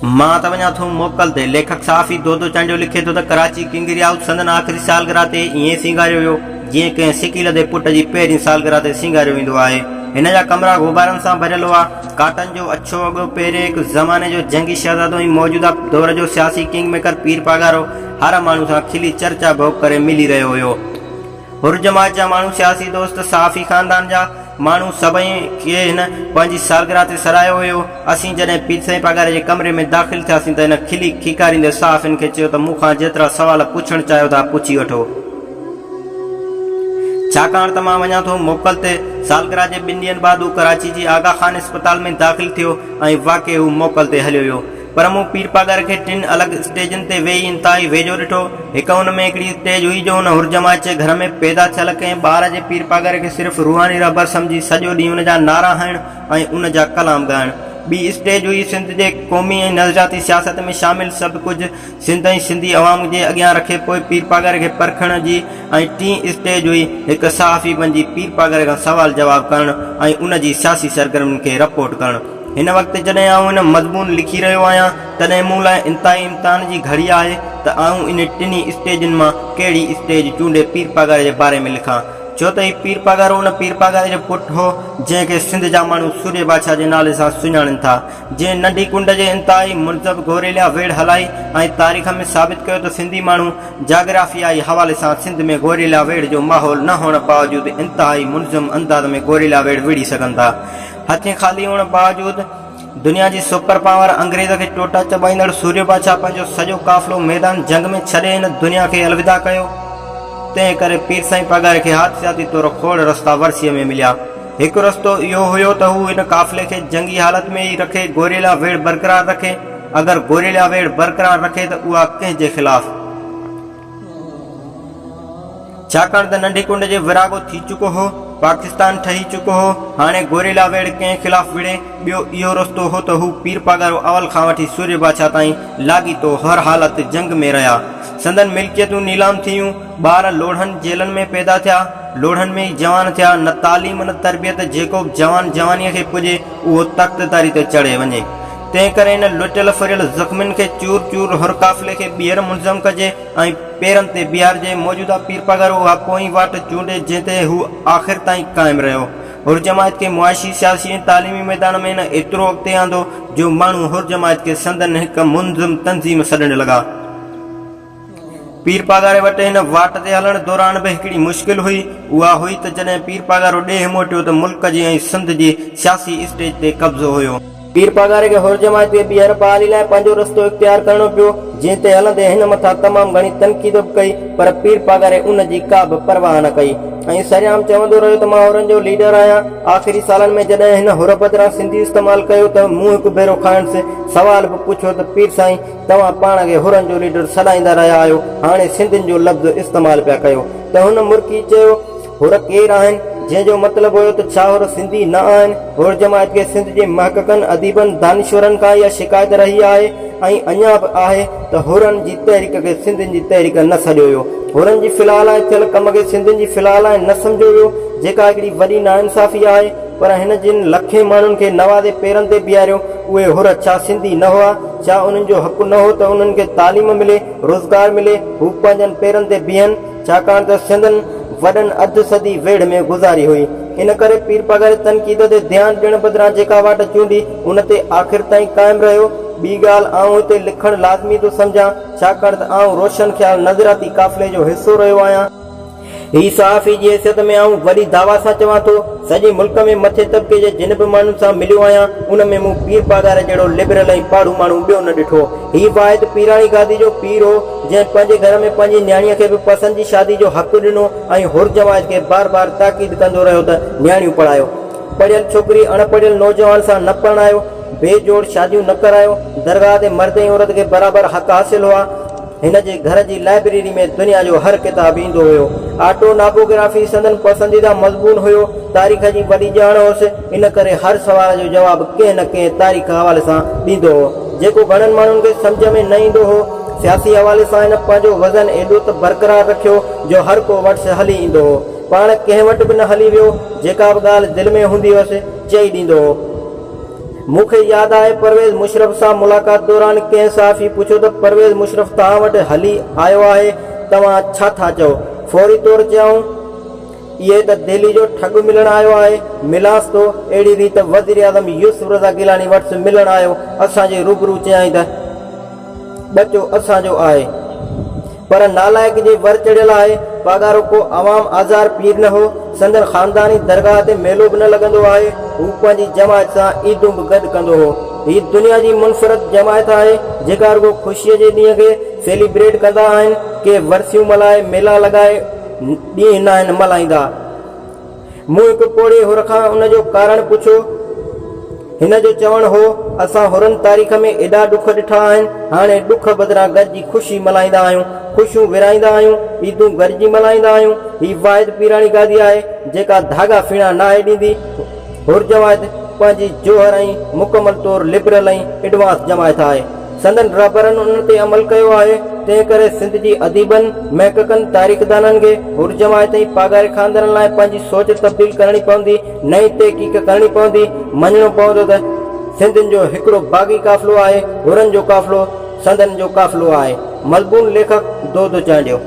مان ته وڃان ٿو موڪل تي. ليکڪ صحافي دودو چانڊيو لکي ٿو ته ڪراچي ڪنگري هائوس سندن آخري سالگرهه تي ائين سينگاريو ويو، جيئن ڪنهن سڪيلڌي پٽ جي پهرين سالگرهه تي سينگاريو ويندو آهي. هن جا ڪمرا غبارن سان ڀريل هئا. ڪاٽن جو اڇو وڳو پهري هڪ زماني جو جنگي شهزادو ۽ موجوده دور جو سياسي ڪنگ ميڪر پير پاڳارو هر ماڻهو سان کلي چرچا ڀوڳ ڪري ملي رهيو هيو. حر جماعت جا ماڻهو، سياسي دوست، صحافي خاندان جا ماڻهو سڀئي کي هن پنهنجي سالگرهه تي سڏايو هيو. اسين جڏهن پير سائين پاڳاري جي ڪمري ۾ داخل ٿياسين ته هن کلي کيڪاريندي صحافين کي چيو ته مون کان جيترا سوال پڇڻ چاهيو ٿا پڇي وٺو. ڇاڪاڻ ته مان وڃان ٿو موڪل تي. سالگرهه جي ٻن ڏينهن بعد هو ڪراچي جي آغا خان اسپتال ۾ داخل ٿيو ۽ واقعي هو موڪل تي هليو ويو. پر مون پير پاڳاري کي ٽن الڳ اسٽيجن تي ويهي انتهائي ويجهو ڏٺو. هڪ ان ۾ هڪڙي اسٽيج هئي جو ان حر جماعت جي گهر ۾ پيدا ٿيل ڪنهن ٻار جي پير پاڳاري کي صرف روحاني رهبر سمجهي سڄو ڏينهن ان جا نعرا هڻڻ ۽ ان جا ڪلام ڳائڻ. ٻي اسٽيج هئي سنڌ جي قومي ۽ نظرياتي سياست ۾ شامل سڀ ڪجهه سنڌ ۽ سنڌي عوام جي اڳيان رکي پوء پير پاڳاري کي پرکڻ جي ۽ ٽين اسٽيج هئي هڪ صحافي بنجي پير پاڳاري کان سوال جواب ڪرڻ ۽ ان جي سياسي سرگرمين کي رپورٽ ڪرڻ. هن وقت جڏهن آئون هن مضمون لکي رهيو آهيان، تڏهن مون لاء انتهائي امتحان جي گهڙي آهي ته آئون انهن ٽنهي اسٽيجن مان ڪهڙي اسٽيج چونڊي پير پاڳاري جي باري ۾ لکان. ڇو ته هي پير پاڳارو ان پير پاڳاري جو پٽ هو، جنهن کي سنڌ جا ماڻهو سورهيه بادشاهه جي نالي سان سڃاڻين ٿا، جنهن ننڍي ڪنڊ جي انتهائي منظم گوريلا ويڙهه هلائي ۽ تاريخ ۾ ثابت ڪيو ته سنڌي ماڻهو جاگرافيائي حوالي سان سنڌ ۾ گوريلا ويڙهه جو ماحول نه هئڻ باوجود انتهائي منظم انداز ۾ گوريلا ويڙهه وڙهي سگهن ٿا. هٿين خالي هئڻ باوجود دنيا جي سپر پاور انگريز کي ٽوٽا چٻائيندڙ سورهيه بادشاهه پنهنجو سڄو قافلو ميدان جنگ ۾ ڇڏي هن دنيا کي الوداع ڪيو. تنهن ڪري پير سائين پاڳاري کي حادثياتي طور کوڙ رستا ورثي ۾ مليا. هڪ رستو اهو هيو ته هو هن قافلي کي جنگي حالت ۾ ئي رکي گوريلا ويڙهه برقرار رکي. اگر گوريلا ويڙهه برقرار رکي ته اها ڪنهن جي خلاف؟ ڇاڪاڻ ته ننڍي ڪنڊ جي ورهاڳو ٿي چڪو هو، پاڪستان ٺهي چڪو هو، هاڻي گوريلا ويڙهه ڪنهن خلاف وڙهي؟ ٻيو اهو رستو هو ته هو پير پاڳارو اول کان وٺي سورهيه بادشاهه تائين لاڳيتو هر حالت جنگ ۾ رهيا. سندن ملڪيتون نيلام ٿيون، ٻار لوڙهن جيلن ۾ پيدا ٿيا، لوڙهن ۾ ئي جوان ٿيا، نه تعليم نه تربيت، جيڪو به جوان جوانيء کي پڄي اهو تخت داري تي چڙهي وڃي. تنهن ڪري هن لٽيل ڦريل زخمين کي چور چور حر قافلي کي ٻيهر منظم ڪجي ۽ پيرن تي بيهارجي. موجوده پير پاڳارو اها پوئين واٽ چونڊي جنهن تي هو آخر تائين قائم رهيو. حر جماعت کي معاشي، سياسي ۽ تعليمي ميدان ۾ هن ايترو اڳتي آندو جو ماڻهو حر جماعت کي سندن هڪ منظم تنظيم سڏڻ لڳا. پير پاڳاري وٽ هن واٽ تي هلڻ دوران به هڪڙي مشڪل هئي، اها هئي ته جڏهن پير پاڳارو ڏيهه موٽيو ته ملڪ جي ۽ سنڌ جي سياسي اسٽيج تي قبضو هيو. پير پاڳاري کي حر جماعت کي ٻيهر بحالي لاء پنهنجو رستو اختيار ڪرڻو پيو، جنهن تي هلندي هن مٿان تمام گهڻي تنقيد به ڪئي، پر پير پاڳاري ان جي ڪا به پرواهه نه ڪئي ۽ سرعام چوندو رهيو ته مان حرن جو ليڊر آهيان. آخري سالن ۾ جڏهن هن حر بدران سنڌي استعمال ڪيو ته مون هڪ ڀيرو کانئس سوال به پڇيو ته پير سائين توهان پاڻ کي حرن جو ليڊر سڏائيندا رهيا آهيو، هاڻي سنڌين جو لفظ استعمال پيا ڪيو ته هن مرڪي چيو حر ڪير آهن؟ جنهن جو مطلب هيو ته ڇا حر سنڌي نه آهن؟ حر جماعت کي سنڌ جي محققن، اديبن، دانشورن کان اها شڪايت رهي آهي ۽ اڃا به آهي ته حرن جي تحريڪ کي سنڌين جي تحريڪ نه سڏيو ويو. حرن جي فلاح لاء ٿيل ڪم کي سنڌين جي فلاح لاء نه سمجهيو ويو، جيڪا هڪڙي وڏي ناانصافي آهي. پر هن جن لکين ماڻهن کي نوازي پيرن تي بيهاريو، اهي حر ڇا سنڌي نه هئا؟ ڇا انهن جو حق نه هو ته انهن کي تعليم ملي، روزگار ملي، هو پنهنجن پيرن تي بيهن؟ ڇاڪاڻ ته سندن وڏن اڌ صدي ويڙهه ۾ گذاري هئي. ان ڪري پير پاڳاري تنقيد تي ڌيان ڏيڻ بدران جيڪا واٽ چونڊي، ان تي آخر تائين قائم رهيو. ٻي ڳالهه آئون هتي لکڻ لازمي ٿو سمجهان، ڇاڪاڻ ته آئون روشن خيال نظرياتي قافلي جو حصو رهيو آهيان. هي صحافي جي حيثيت ۾ آئون وڏي دعويٰ سان چوان ٿو، سڄي ملڪ ۾ مٿين طبقي جي جن به ماڻهن سان مليو آهيان، ان ۾ مون پير پاڳاري جهڙو لبرل ۽ پاڙهو ماڻهو ٻيو نه ڏٺو. هي واحد پيراڻي گادي جو پير هو، جنهن پنهنجي گهر ۾ پنهنجي نياڻيء کي به پسند جي شادي جو حق ڏنو ۽ حر جماعت کي بار بار تاڪيد ڪندو رهيو ته نياڻيون پڙهايو. پڙهيل ڇوڪري اڻ پڙهيل نوجوان سان نه پرڻايو، بي جوڙ شاديون نه ڪرايو. درگاهه تي مرد ۽ عورت کي برابر حق حاصل هئا. هن جي گهر جي لائبريري ۾ دنيا جو هر ڪتاب ايندو هيو. آٽو نابوگرافي سندن پسنديده مضمون هيو. تاريخ جي وڏي ڄاڻ هيس، ان ڪري هر سوال جو جواب ڪنهن نه ڪنهن تاريخ حوالي سان ڏيندو هو، جيڪو گهڻن ماڻهن کي سمجهه ۾ نه ايندو هو. سياسي حوالي سان هن پنهنجو وزن ايڏو ته برقرار رکيو جو هر ڪو وٽس هلي ايندو هو. پاڻ ڪنهن وٽ به نه هلي ويو، جيڪا به ڳالهه دل ۾ هوندي هيس، چئي ڏيندو هو. مون کي ياد آهي پرويز مشرف سان ملاقات دوران ڪنهن صحافي پڇيو ته پرويز مشرف توهان وٽ هلي آيو آهي توهان ڇا ٿا چئو؟ فوري طور چيائون اهي ته دهلي جو ٺڳ ملڻ آيو آهي، ملانس ٿو. اهڙي ريت وزيراعظم يوسف رضا گيلاني وٽس ملڻ آيو، اسان جي روبرو چيائين ته ٻچو اسان جو آهي پر نالائق جي ور چڙهيل آهي، پاڳارو ڪو عوام آزار پير نه هو، سندن خانداني درگاهه تي ميلو به نه لڳندو آهي، هو پنهنجي جماعت سان عيدون به گڏ ڪندو هو. هي دنيا جي منفرد جماعت آهي جيڪا رڳو خوشيء جي ڏينهن کي سيليبريٽ ڪندا آهن، ڪي ورسيون ملهائي ميلا لڳائي ڏينهن ناهن ملهائيندا. مون هڪ پوڙهي حر کان ان جو ڪارڻ پڇيو. هن جو چوڻ هو، اسان حرن تاريخ ۾ ايڏا ڏک ڏٺا آهن، هاڻي ڏک بدران گڏجي خوشي ملهائيندا آهيون، خوشيون ورهائيندا آهيون، عيدون گڏجي ملهائيندا آهيون. هي واحد پيراڻي گادي آهي، جيڪا ڌاڳا ڦيڻا ناهي ڏيندي. حر جماعت پنهنجي جوهر ۽ مڪمل طور لبرل ۽ ايڊوانس جماعت آهي. سندن رهبرن ان تي عمل ڪيو آهي، تنهن ڪري سنڌ جي اديبن، محققن، تاريخدانن کي حر جماعت ۽ پاڳاري خاندانن لاء پنهنجي سوچ تبديل ڪرڻي پوندي، نئين تحقيق ڪرڻي پوندي، مڃڻو پوندو ته سنڌين جو هڪڙو باغي قافلو آهي، حرن جو قافلو سندن جو قافلو آهي. مضمون ليکڪ، دودو چانڊيو.